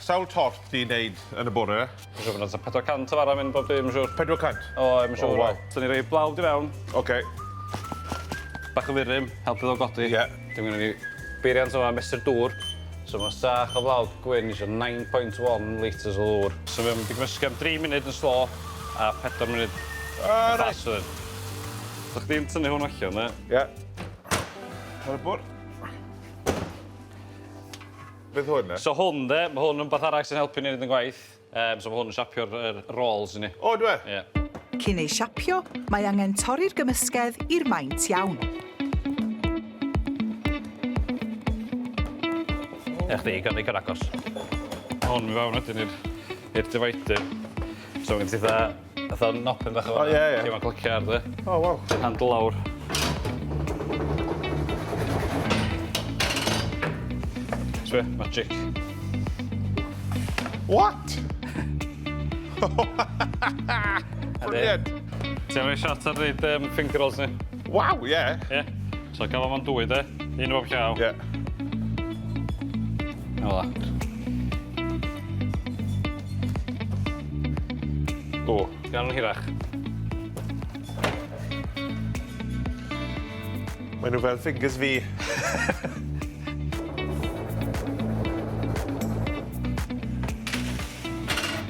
Sawl torth ti'n neud yn y bore? Dwi'n siŵr bod 'na tua 400 o fara mynd bob dydd, mae'n siŵr. 400? O, mae'n siŵr. O, waw. So ni roi blawd i fewn. Oce. Bach o furum, helpu fo godi. Ie. Dim gynnon ni beiriant yma mesur dŵr. So ma' sach o flawd gwyn isio 9.1 litres o ddŵr. So mae o'n mynd i gymysgu am 3 munud yn slo a 4 munud Ah, yn reit. fast wedyn. So chdi'n tynnu hwn allan de. Ie. Ar y bwrdd. Beth hwn e? So hwn de, ma' hwn yn wbath arall sy'n helpu ni neud yn gwaith. Yym so ma' hwn yn siapio'r yr rolls i ni. O, dw e? Ie. Cyn ei siapio, mae angen torri'r gymysgedd i'r maint iawn. Ia chdi, gawn ni agos. Hwn mi fewn wedyn i'r i'r divider. So ma' gen ti fatha fatha nopyn bach o O ie ie. Lle ma'n clicio ar de. O waw. Handle lawr. Sbia, magic. What? Brilliant. Ti am roi shot ar neud finger rolls ni? Waw, ie. Ie. So gafal mewn dwy de. Un o bob llaw. Ie. Fel 'a. O. Gan nhw'n hirach. Mae nhw fel fingers fi.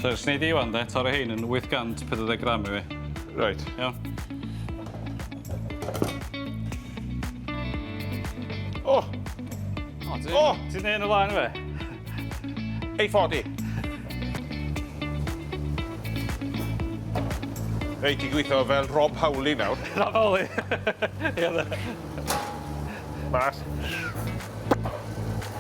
So, os nei di wan de, torri hein yn 840 gram i fi. Reit. Iawn. O! O, ti'n O! Ti'n neud yn y blaen fe? 840. Reit, ti'n gweithio fel Rob Howley nawr. Rob Howley. Ie, dde. Mas.